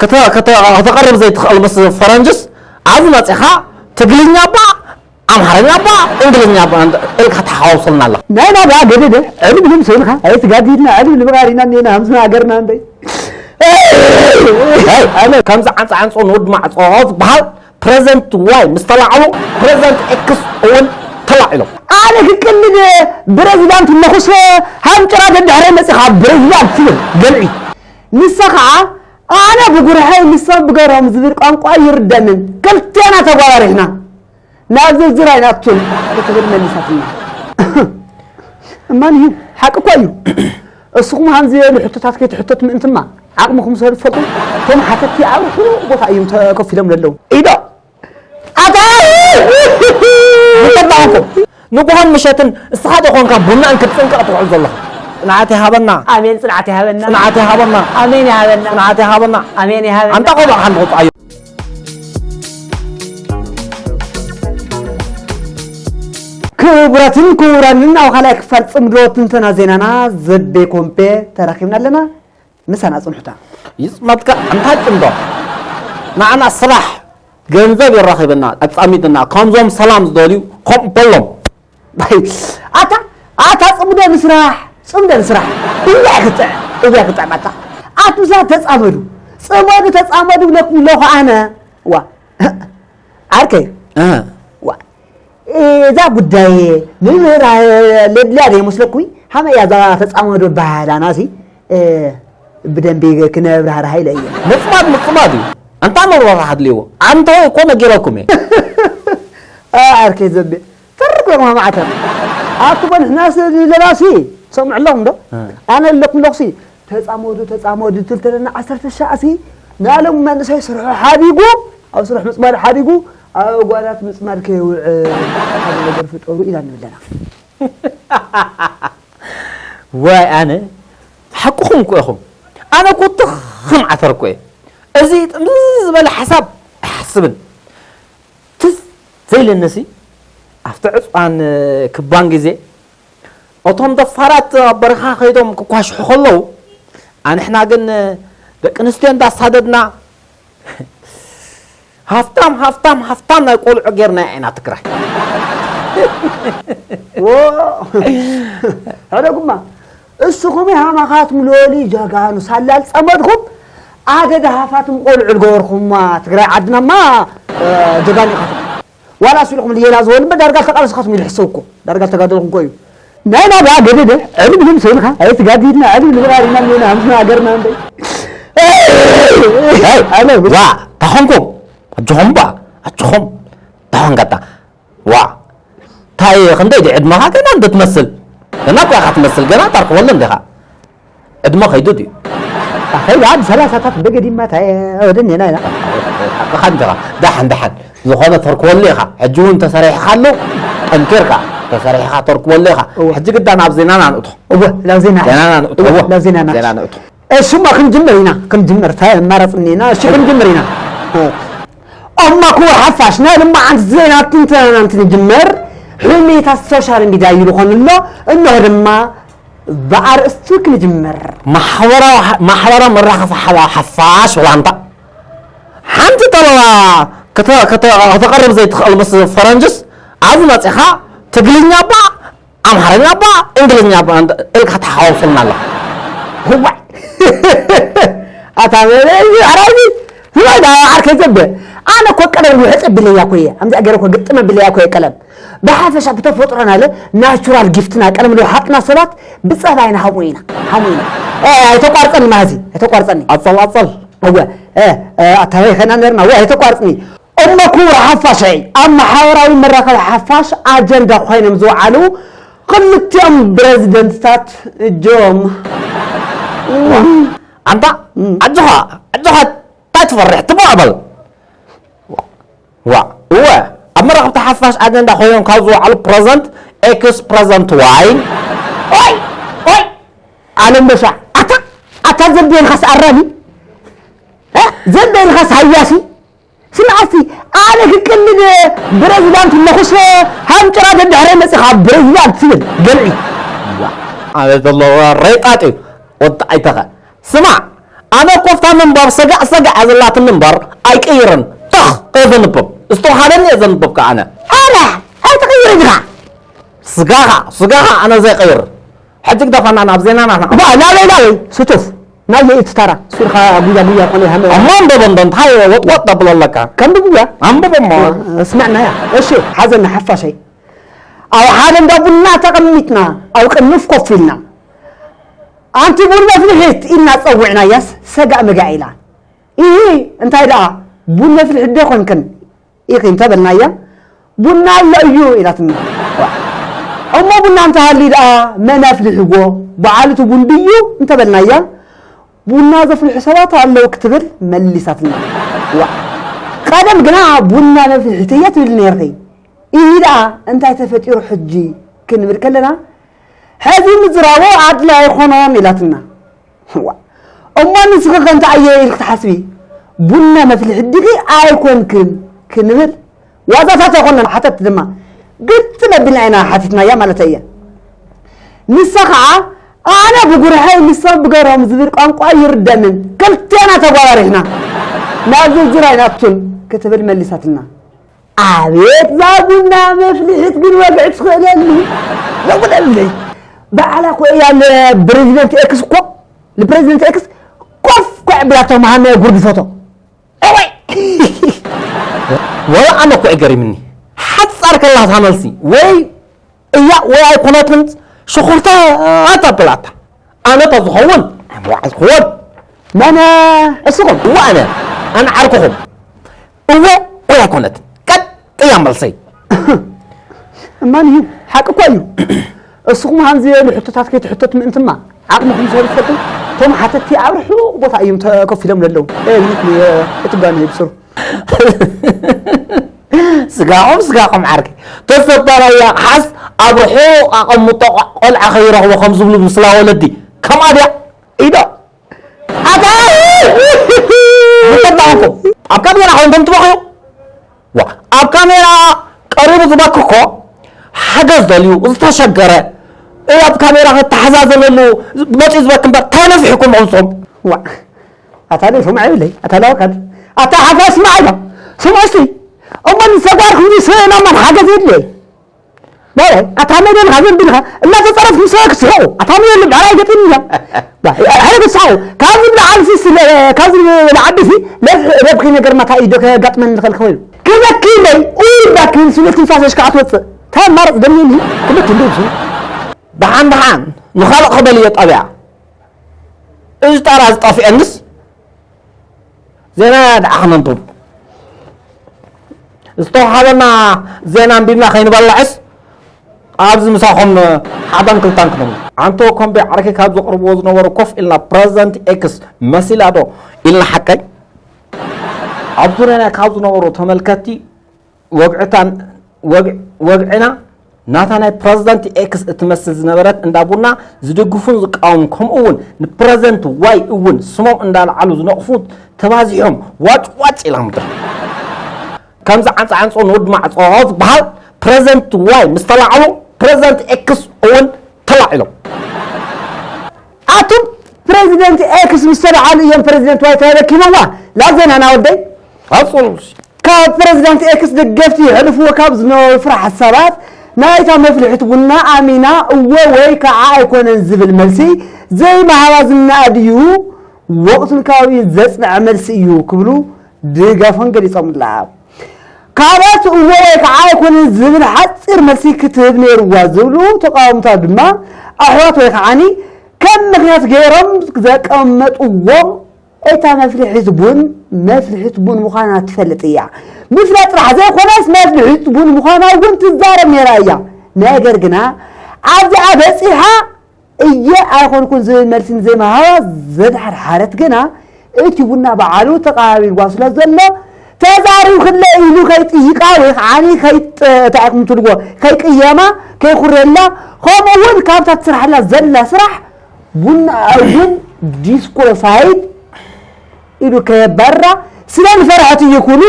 ከተቐርብ ዘይትኽእል ምስ ፈረንጅስ ኣብዚ መፂኻ ትግርኛ እባ ኣምሓርኛ እባ እንግሊዝኛ እባ ኢልካ ተሓዋውሰልና ኣለኻ። ናይ ናብኣ ገደደ ዕልምልም ሰብልካ ኣይትጋዲድና ዕልምልም ቃሪና እኒና ሃምስና ሃገርና እንበይ። ኣነ ከምዚ ዓንፃ ዓንፆ ንወድ ማዕፆ ዝበሃል ፕሬዘንት ዋይ ምስ ተላዕሉ ፕሬዘንት ኤክስ እውን ተላዒሎም። ኣነ ክቅልድ ፕሬዚዳንት ኣለኹስ ሃምጭራ ደድሕረይ መፂኻ ፕሬዚዳንት ትብል ገልዒ። ንሳ ከዓ ኣነ ብጉርሐይ ንሶም ብገሮም ዝብል ቋንቋ ይርደንን ክልቴና ተጓራሪሕና ናብ ዝርዝር ኣይናቱን ክትብል መሊሳትና። እማን እዩ ሓቂ እኳ እዩ። እስኹም ሃምዚ ዝበሉ ሕቶታት ከይትሕተቱ ምእንትማ ዓቕምኹም ስለ ትፈልጡ እቶም ሓተቲ ኣብ ርሑቕ ቦታ እዮም ተከፊሎም ዘለዉ። ኢዶ ኣታ ይጠጣኹም ንጉሆን ምሸትን እስኻ ዶ ኾንካ ቡናን ክትጽንቀቕ ትውዕል ዘለኻ? ጽንዓት ይሃበና። ኣሜን። ጽንዓት ይሃበና። ጽንዓት ይሃበና። ኣሜን ይሃበና። ጽንዓት ይሃበና። ኣሜን ይሃበና። ኣንታ ቆልዓ ሓንቲ ቁጥዓዮ። ክቡራትን ክቡራንን ኣብ ካልኣይ ክፋል ጽምዶ ትንተና ዜናና ዘቤ ኮምፔ ተራኺብና ኣለና። ምሳና ጽንሑታ። ይጽመትካ እንታይ ጽምዶ? ንዓና ስራሕ ገንዘብ የራኺበና ኣጻሚድና ከምዞም ሰላም ዝደልዩ ከምኡ በሎም። ኣታ ኣታ ጽምዶ ንስራሕ ጽምዶ ንስራሕ እያ ክትዕ እያ ክትዕ ኣታ ኣት ምሳት ተጻመዱ ጽመዱ ተጻመዱ ብለኩም ኣለኹ ኣነ ዋ ዓርከይ እ ዋ እዛ ጉዳይ ምምህር ለድልያ ዶ ይመስለኩ ሃመይ እያ እዛ ተጻመዱ በሃላና ሲ ብደንቢ ክነብራህርሃ ኢለ እየ። ምጽማድ ምጽማድ እዩ። ኣንታ መብራህርህ ኣድልይዎ። ኣንተ ወይ እኮ ነጊረኩም እየ። ኣይ ዓርከይ ዘቤ ተርፍ እዮም ማዕተር ኣትቦ ንሕና ስለዚ ዘለና ሲ ሰምዑ ኣለኹም ዶ ኣነ ኣለኩም ኣለኹ ሲ ተጻመዱ ተጻመዱ ትልተለና ዓሰርተ ሻዕ ሲ ናሎም መንእሰይ ስርሑ ሓዲጉ ኣብ ስርሑ ምጽማድ ሓዲጉ ኣብ ጓላት ምጽማድ ከይውዕል ሓደ ነገር ፍጠሩ ኢና ንብል ኣለና። ዋይ ኣነ ሓቅኹም እኮ ኢኹም። ኣነ እኮ ትኽም ዓተር እኮ እየ። እዚ ጥምዝ ዝበለ ሓሳብ ኣይሓስብን። ትዝ ዘይለኒ ሲ ኣብቲ ዕፅዋን ክባን ግዜ እቶም ደፋራት ኣብ በረኻ ከይዶም ክኳሽሑ ከለዉ ኣንሕና ግን ደቂ ኣንስትዮ እንዳሳደድና ሃፍታም ሃፍታም ሃፍታም ናይ ቆልዑ ጌርና ኢና ትግራይ። ሕደጉማ እስኹም ሃማኻትም ሎሊ ጀጋኑ ሳላል ጸመድኩም ኣደ ደሃፋትም ቆልዑ ልገበርኩማ ትግራይ ዓድናማ ጀጋኑ ኢኻትም። ዋላ ስልኹም ልየላ ዝወል እምበር ዳርጋ ተቃለስኻትም ኢሉ ሕሰብ እኮ ዳርጋ ተጋደልኩም እኮ እዩ። ናይ ናብኣ ገደደ ዕልምልም ሰብልካ ኣይትጋዲድና ዕልምልም ቃሪና እኒና ሃምስና ሃገርና እምበይ። ኣነ ዋ ታኾንኩም ኣጆኹም ባ ኣጆኹም ታኾን ጋጣ ዋ ታይ ክንደይ ድዩ ዕድመኻ ገና እንደ ትመስል ገና እኮ ኢኻ ትመስል ገና ታርክበሉ እንዲኻ ዕድመ ከይዱ ድዩ ከይዳ ብሰላሳታት በገዲማ ታይ ወደኔና ኢና ሓቅኻ እንዲኻ ዳሓን ዳሓን ዝኾነ ተርክበሉ ኢኻ ሕጂ እውን ተሰሪሕኻ ኣሎ ጠንኪርካ ተሰሪሕኻ ተርክበሉ ኢኻ ሕጂ ግዳ ናብ ዜናና ንእቶ እወ ናብ ዜና ዜናና ንእቶ እወ እወ ናብ ዜናና ዜና ንእቶ እሱማ ክንጅምር ኢና ክንጅምር ታይ ኣማራጽ እኒና እሺ ክንጅምር ኢና እማ ክቡር ሓፋሽ ናይ ልማዓንቲ ዜና ትንተናና እንትንጅምር ሕሜታት ሶሻል ሚድያ ይልኾን ኣሎ እንሆ ድማ ብኣርእስቱ ክንጅምር ማሕበራዊ መራኸቢ ሓፋሽ ወላንታ ሓንቲ ጠለባ ከተቐርብ ዘይትኽእል ምስ ፈረንጅስ ኣብዚ መፂኻ ትግርኛ እባ ኣምሓርኛ እባ እንግሊዝኛ እባ ኢልካ ተሓዋውሰልና ኣለኻ። እዋይ ኣታ በለዚ ኣራዚ ህባይ ዳ ዓርከይ ዘበ ኣነ እኮ ቀለም ውሕጥ ቢለያ እኮ እየ። ከምዚኣ ገይረ እኮ ግጥም ኣቢለያ እኮ እየ ቀለም። ብሓፈሻ ብተፈጥሮና ለ ናቹራል ጊፍትና ቀለም ለውሓጥና ሰባት ብጸባይና ሃሙ ኢና ሃሙ ኢና። ኣይተቋርጸኒ ማዚ ኣይተቋርጸኒ። ኣጸል ኣጸል። እወ ኣታበይ ኸና ነርና እወ ኣይተቋርጽኒ። እሞ ክቡር ሓፋሽይ ኣብ ማሕበራዊ መራኸቢ ሓፋሽ ኣጀንዳ ኮይኖም ዝወዓሉ ክልቲኦም ፕረዚደንትታት እጆም ኣንታ ኣጆኻ ኣጆኻ እንታይ ትፈርሕ ትባዕ በል ዋ እወ ኣብ መራኸብቲ ሓፋሽ ኣጀንዳ ኮይኖም ካብ ዝወዓሉ ፕረዘንት ኤክስ ፕረዘንት ዋይ ኦይ ኦይ ኣለም በሻ ኣታ ኣታ ዘቤልኻስ ኣራሚ ዘቤልኻስ ሃያሲ ስምዓሲ ኣነ ክቅልድ ፕረዚዳንት ኣለኹስ ሃምጭራ ደድሕረይ መፂኻ ፕረዚዳንት ትብል ገልዒ ኣነ ዘለዎ ረይጣጥ እዩ ወዲ ኣይተኸ ስማዕ ኣነ ኮፍታ ምንባብ ሰጋዕ ሰጋዕ እያ ዘላትኒ እምበር ኣይቅይርን። ተኽ እየ ዘንብብ። ዝተውሃበኒ እየ ዘንብብ ከኣ ኣነ። ኣነ ኣይትቕይር ኢኻ። ስጋኻ፣ ስጋኻ ኣነ ዘይቅይር። ሕጂ ግደፈና ናብ ዜናና ንዓው። ባ፣ ናበይ፣ ናበይ? ስቱፍ። ናይ የኢት ተራ። ሱርኻ ጉያ ጉያ ኮነ ሃመ። እሞ ኣንብብ እንዶ እንታይ ወጥወጥ ተብሎ ኣለካ? ከንብብ እያ። ኣንብብ እሞ። እስማዕና እያ። እሺ፣ ሓዘና ሓፋሸይ። ኣብ ሓደ እንዳ ቡና ተቐሚጥና፣ ኣብ ቅንፍ ኮፍ ኢልና። ኣንቲ ቡን መፍልሒት ኢልና ጸዊዕናያስ፣ ሰጋእ መጋእ ኢላ። ኢሂ፣ እንታይ ደኣ፣ ቡን መፍልሒት ዶ ኮንክን ኢኺ እንተበልናያ፣ ቡና ኣሎ እዩ ኢላትና። እሞ ቡና እንተሃልዩ ደኣ መን ኣፍሊሕዎ? በዓል እቲ ቡን ድዩ እንተበልናያ፣ ቡና ዘፍልሑ ሰባት ኣለዉ ክትብል መሊሳትና። ዋ፣ ቀደም ግና ቡና መፍልሒት እየ ትብል ነይርኺ። ኢሂ ደኣ እንታይ ተፈጢሩ ሕጂ ክንብል ከለና፣ ሕዚ ምዝራቡ ኣድላይ ኣይኮነን ኢላትና። ዋ፣ እሞ ንስኺ ከ እንታይ እየ ኢልኪ ትሓስቢ? ቡና መፍልሒ ዲኺ ኣይኮንክን ክንብል ዋዛታት ኣይኮነን። ሓተት ድማ ግጥም ኣቢልና ኢና ሓቲትናያ ማለት እየ። ንሳ ኸዓ ኣነ ብጉርሐይ ንሶም ብገርሆም ዝብል ቋንቋ ይርደንን ክልቴና ተጓራሪሕና ናብ ዝርዝር ኣይናቱን ክትብል መሊሳትና። ኣቤት ዛ ቡና መፍልሒት ግን ወግዒ ትኽእለሉ። ዘጉደለይ ባዕላ እኮ እያ ንፕሬዚደንት ኤክስ እኮ ንፕሬዚደንት ኤክስ ኮፍ ኮ ዕብላቶ መሃመ ጉርዲ ፎቶ። እወይ! ወላ ኣነ እኮ ይገሪምኒ። ሓጻር ከላታ መልሲ ወይ እያ ወይ ኣይኮነትን ሽኹርታ ኣታብላታ። ኣነ ተዝኸውን ኣምዋዕ ዝኸውን መነ እስኹም እወ ኣነ ኣነ ዓርኩኹም እወ ወይ ኣይኮነትን ቀጥ እያ መልሰይ። እማን እዩ ሓቂ እኳ እዩ። እስኹም ሃምዚ ዝበሉ ሕቶታት ከይትሕተቱ ምእንትማ ዓቕምኹም ዝኸዱ ትፈልጡ እቶም ሓተትቲ ኣብ ርሑቕ ቦታ እዮም ተኮፍ ኢሎም ዘለዉ። እትጓኒ የብስሩ። ስጋኹም ስጋኹም ዓርከይ ተሰበረ ያቕሓስ ኣብ ርሑቕ ኣቐምጦ ቆልዓ ከይረኽቦ ከም ዝብሉ ምስላ ወለዲ ከምኣ ድያ ኢዶ ኣታ ምተጣንኩም ኣብ ካሜራ ኮይንኩም ትበኽዩ ዋ ኣብ ካሜራ ቀሪቡ ዝበኪ እኮ ሓገዝ ደልዩ ዝተሸገረ እይ ኣብ ካሜራ ክተሓዛዘነሉ መፂኡ ዝበኪ እምበር እንታይ ነፊሕኩም ንስኹም ዋ ኣታ ደይ ስምዓ ይብለይ ኣታ ላወካል ኣታ ሓፋሽ ስምዓ ኢሎም ስምዑ እስቲ እሞ ንሰጓር ክንዲ ስእና ማን ሓገዝ የድልየ በረ ኣታ መደልኻ ዘንቢልኻ እናተፀረፍኩም ሰበ ክትስሕቑ ኣታ መደል በዕራይ ገጢም ኢሎም ሕረ ክትስሕቑ ካብዚ ብላዓልሲ ስለ ካብዚ ብላዓቢሲ ለብሒ ነገር ማታ ኢዶ ከጋጥመኒ ዝኽእል ክኸውን ክበኪ ኢለይ ኡይ ባክን ስለ ትንፋሰሽ ከዓ ትወፅእ እንታይ ኣማረፅ ደልየኒ ክበት እንደ ይብሱ ደሓን ደሓን ንኻልእ ክበልዮ ጣብያ እዚ ጣራ ዝጠፍኤንስ ዜና ደኣ ክነንብብ ዝተውሃበና ዜና ኣንቢብና ከይንበልዕስ ኣብዚ ምሳኹም ሓዳን ክልታን ክነብሉ ኣንቶ ኮምቤ ዓርኪ ካብ ዘቕርብዎ ዝነበሩ ኮፍ ኢልና ፕረዚደንት ኤክስ መሲላ ዶ ኢልና ሓቀይ ኣብ ዙርያና ካብ ዝነበሩ ተመልከትቲ ወግዕታን ወግዕና ናታ ናይ ፕረዚደንት ኤክስ እትመስል ዝነበረት እንዳ ቡና ዝድግፉን ዝቃወሙ ከምኡ እውን ንፕረዚደንት ዋይ እውን ስሞም እንዳልዓሉ ዝነቕፉ ተባዚሖም ዋጭ ዋጭ ኢላ ምድሪ ከምዚ ዓንፃ ዓንፆ ንወዲ ማዕፆ ዝበሃል ፕረዚደንት ዋይ ምስ ተላዕሉ ፕረዚደንት ኤክስ እውን ተላዒሎም ኣቱም ፕረዚደንት ኤክስ ምስ ተላዓሉ እዮም ፕረዚደንት ዋይ ተረኪቦምዋ ላዘና ናወደይ ቀፅሉ ካብ ፕረዚዳንት ኤክስ ደገፍቲ የሕልፍዎ ካብ ዝነበሩ ፍረ ሓሳባት ናይታ መፍልሒት ቡና ኣሚና እወ ወይ ከዓ ኣይኮነን ዝብል መልሲ ዘይምሃባ ዝነኣድ እዩ ወቕቱን ከባቢኡን ዘፅንዐ መልሲ እዩ ክብሉ ድጋፎም ገሊፆምላ። ካልኦት እወ ወይ ከዓ ኣይኮነን ዝብል ሓፂር መልሲ ክትህብ ነይርዋ ዝብሉ ተቃወምታ ድማ ኣሕዋት ወይ ከዓኒ ከም ምክንያት ገይሮም ዘቀመጥዎም እታ መፍልሒት ቡን መፍልሒት ቡን ምዃና ትፈልጥ እያ። ምፍላጥ ጥራሕ ዘይኮነስ መፍልሒት ቡን ምዃና እውን ትዛረብ ነይራ እያ። ነገር ግና ኣብዚኣ በፂሓ እየ ኣይኮንኩን ዝብል መልሲ ንዘይምሃባ ዘድሓርሓረት ግና እቲ ቡና በዓሉ ተቐባቢልዋ ስለ ዘሎ ተዛሪብክለ ኢሉ ከይጥይቃ ወይ ከዓ እንታይ ኢኹም ትብልዎ ከይቅየማ ከይኩርየላ ከምኡ እውን ካብታ ትስርሓላ ዘላ ስራሕ ቡና እውን ዲስኮሳይድ ኢሉ ከየባርራ ስለ ዝፈርሐት እዩ ክብሉ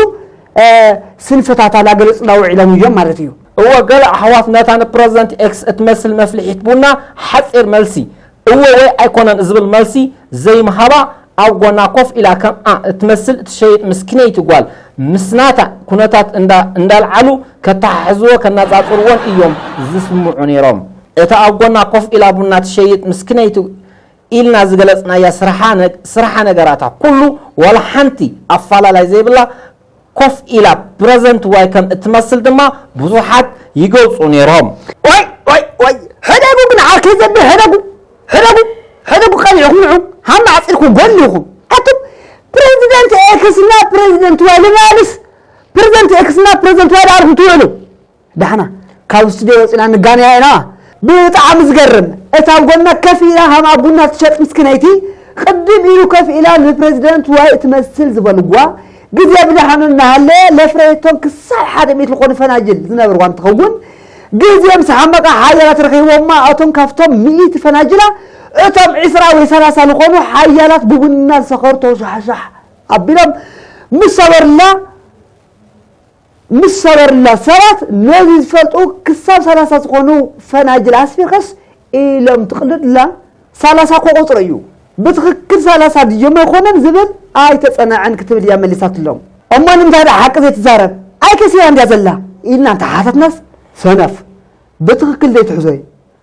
ስንፍታታ ላገለፁላ ውዒሎም እዮም ማለት እዩ። እወ ገለ ኣሕዋት ነታ ንፕረዚደንት ኤክስ እትመስል መፍልሒት ቡና ሓፂር መልሲ እወ ወይ ኣይኮነን ዝብል መልሲ ዘይምሃባ ኣብ ጎና ኮፍ ኢላ ከምኣ እትመስል እትሸይጥ ምስኪነይቲ ጓል ምስ ናታ ኩነታት እንዳ-፣ እንዳልዓሉ ከተሓሕዝዎ ከነጻጽርዎን እዮም ዝስምዑ ነይሮም። እታ ኣብ ጎና ኮፍ ኢላ ቡና ትሸይጥ ምስኪነይቲ ኢልና ዝገለጽናያ ስርሓ ነ-፣ ስርሓ ነገራታ ኩሉ ዋላ ሓንቲ ኣፋላላይ ዘይብላ ኮፍ ኢላ ፕረዘንት ዋይ ከም እትመስል ድማ ብዙሓት ይገልጹ ነይሮም። ወይ ወይ ወይ ሕደጉ ግን ዓርከይ ዘብል ሕደጉ ሕደጉ ሕደጉ ቀቢዕኩም ንዑ ሃም ዓጺርኩም ጎሊኹም ኣቱም ፕረዚደንት ኤክስና ፕረዚደንት ዋይ ልናልስ ፕረዚደንት ኤክስና ፕረዚደንት ዋይ ዳርኩም ትውዕሉ ዳሕና ካብ ስቱዲዮ ወፂና ንጋንያ ኢና ብጣዕሚ ዝገርም እታ ኣብ ጎና ከፍ ኢላ ሃም ኣቡና ትሸጥ ምስክነይቲ ቅድም ኢሉ ከፍ ኢላ ንፕረዚደንት ዋይ ትመስል ዝበልዋ ግዜ ብደሓኑ እናሃለ ለፍረየቶም ክሳብ ሓደ ሚእቲ ዝኾኑ ፈናጅል ዝነበርዋ እንትኸውን ግዜ ምስ ሓመቃ ሓያላት ረኺቦማ እቶም ካብቶም ሚእቲ ፈናጅላ እቶም ዕስራ ወይ ሰላሳ ዝኾኑ ሓያላት ብቡና ዝሰኸሩ ተወሻሕሻሕ ኣቢሎም ምስ ሰበርላ ምስ ሰበርላ ሰባት ነዚ ዝፈልጡ ክሳብ ሰላሳ ዝኾኑ ፈናጅል ኣስፊርካስ ኢሎም ትቕልድላ ሰላሳ እኮ ቁፅሪ እዩ ብትኽክል ሰላሳ ድዮም ኣይኮነን ዝብል ኣይተፀናዐን ክትብል እያ መሊሳትሎም እሞ ንምንታይ ደኣ ሓቂ ዘይትዛረብ ኣይከሲራ እንድያ ዘላ ኢልና እንተሓተትናስ ሰነፍ ብትኽክል ዘይትሕዞ እዩ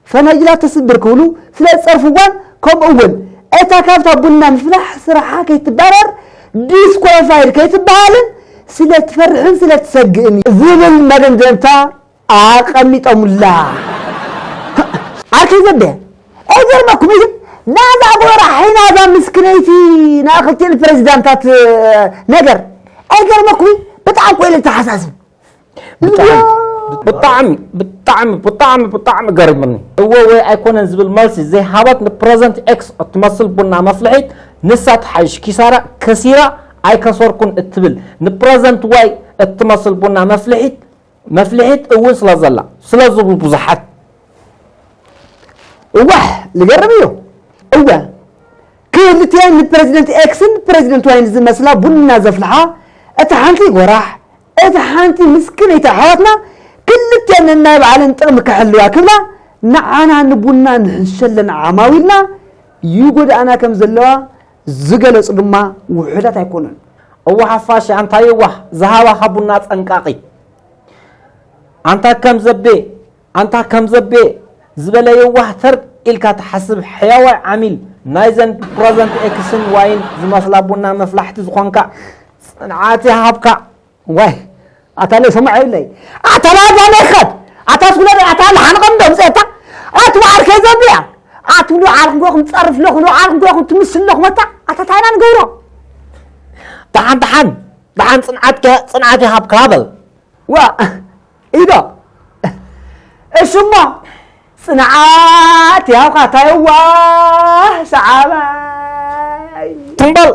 ፈናጅላት ተስብር ክብሉ ስለ ዝጸርፍዋን ከምኡ እውን እታ ካብታ ቡና ምፍላሕ ስራሓ ከይትባረር ዲስኳሊፋይድ ከይትበሃልን ስለ ትፈርሕን ስለ ትሰግእን ዝብል መደምደምታ ኣቐሚጦሙላ። ዓርከይ ዘበ ኣይገርመኩም እዩ ናዛ ጎራሒ ናዛ ምስክነይቲ ናይ ክልቲኤን ፕሬዚዳንታት ነገር ኣይገርመኩም እዩ ብጣዕሚ ኮይለ ተሓሳስብ ብጣዕሚ ብጣዕሚ ብጣዕሚ ብጣዕሚ ብጣዕሚ ገሪምኒ እወ ወይ ኣይኮነን ዝብል መልሲ ዘይሃበት ንፕረዘንት ኤክስ እትመስል ቡና መፍልሒት ንሳ ትሓይሽ ኪሳራ ከሲራ ኣይከሰርኩን እትብል ንፕረዘንት ዋይ እትመስል ቡና መፍልሒት መፍልሒት እውን ስለዘላ ስለዝብሉ ብዙሓት እዋሕ ዝገርም እዩ እወ ክልቲኤን ንፕረዚደንት ኤክስን ፕረዚደንት ዋይን ዝመስላ ቡና ዘፍልሓ እታ ሓንቲ ጎራሕ እታ ሓንቲ ምስክነይቲ ኣሕዋትና ክልቲኤን ነናይ ባዕለን ጥቕሚ ክሕልዋ ክብላ ንዓና ንቡና ንሕሸለን ዓማዊልና ይጎድኣና ከም ዘለዋ ዝገለፁ ድማ ውሑዳት ኣይኮኑን። እዋሕ ኣፋሽ ኣንታ የዋህ ዝሃባኻ ቡና ጠንቃቒ ኣንታ ከም ዘቤ ኣንታ ከም ዘቤ ዝበለ የዋህ ተር ኢልካ ትሓስብ ሕያዋይ ዓሚል ናይዘን ፕረዘንት ኤክስን ዋይን ዝመስላ ቡና መፍላሕቲ ዝኾንካ ጽንዓት ይሃብካ። ዋይ ኣታ ለይ ሰማዕ የብለይ ኣታ ላዛ ለይኸት ኣታ ስለ ኣታ ለሓንቐም ደምፀታ ኣቲ ባዓል ከይዘብያ ኣቲ ንባዓልኩም ጎኹም ትጸርፍ ለኹ ንባዓልኩም ጎኹም ትምስል ለኹም ኣታ ኣታ ታይና ንገብሮ ደሓን ደሓን ደሓን ጽንዓትካ ጽንዓት ይሃብካ በል። ዋ ኢዶ እሽሞ ጽንዓት ያውካ ታይዋ ሰዓባይ ትንበል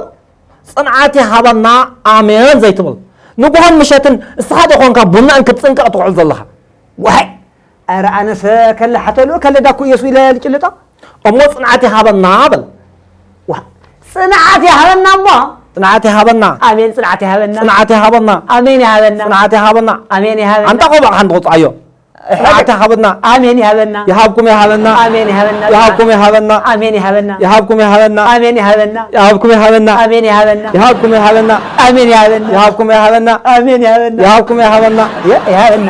ጽንዓት ይሃበና ኣሜን ዘይትብል ንጉሆን ምሸትን እስኻ ዶ ኾንካ ቡናን ክትጽንቀቕ ትውዕል ዘለኻ ዋይ ኧረ ኣነሰ ከለ ሓተሉ ከለ ዳኩ ኢየሱ ኢለ ልጭልጦ እሞ ጽንዓት ይሃበና በል። ዋ ጽንዓት ይሃበና እሞ ጽንዓት ይሃበና። ኣሜን ጽንዓት ይሃበና። ጽንዓት ይሃበና። ኣሜን ይሃበና። ጽንዓት ይሃበና። ኣሜን ይሃበና። ኣንታ ቆባዕ ሓንቲ ቁጽዓዮ። ጽንዓት ይሃበና። ኣሜን ይሃበና። ይሃብኩም ይሃበና። ኣሜን ይሃበና። ይሃብኩም ይሃበና። ኣሜን ይሃበና። ይሃብኩም ይሃበና። ኣሜን ይሃበና። ይሃብኩም ይሃበና። ኣሜን ይሃበና። ይሃብኩም ይሃበና። ኣሜን ይሃበና። ይሃብኩም ይሃበና። ኣሜን ይሃበና። ይሃብኩም ይሃበና። ይሃበና።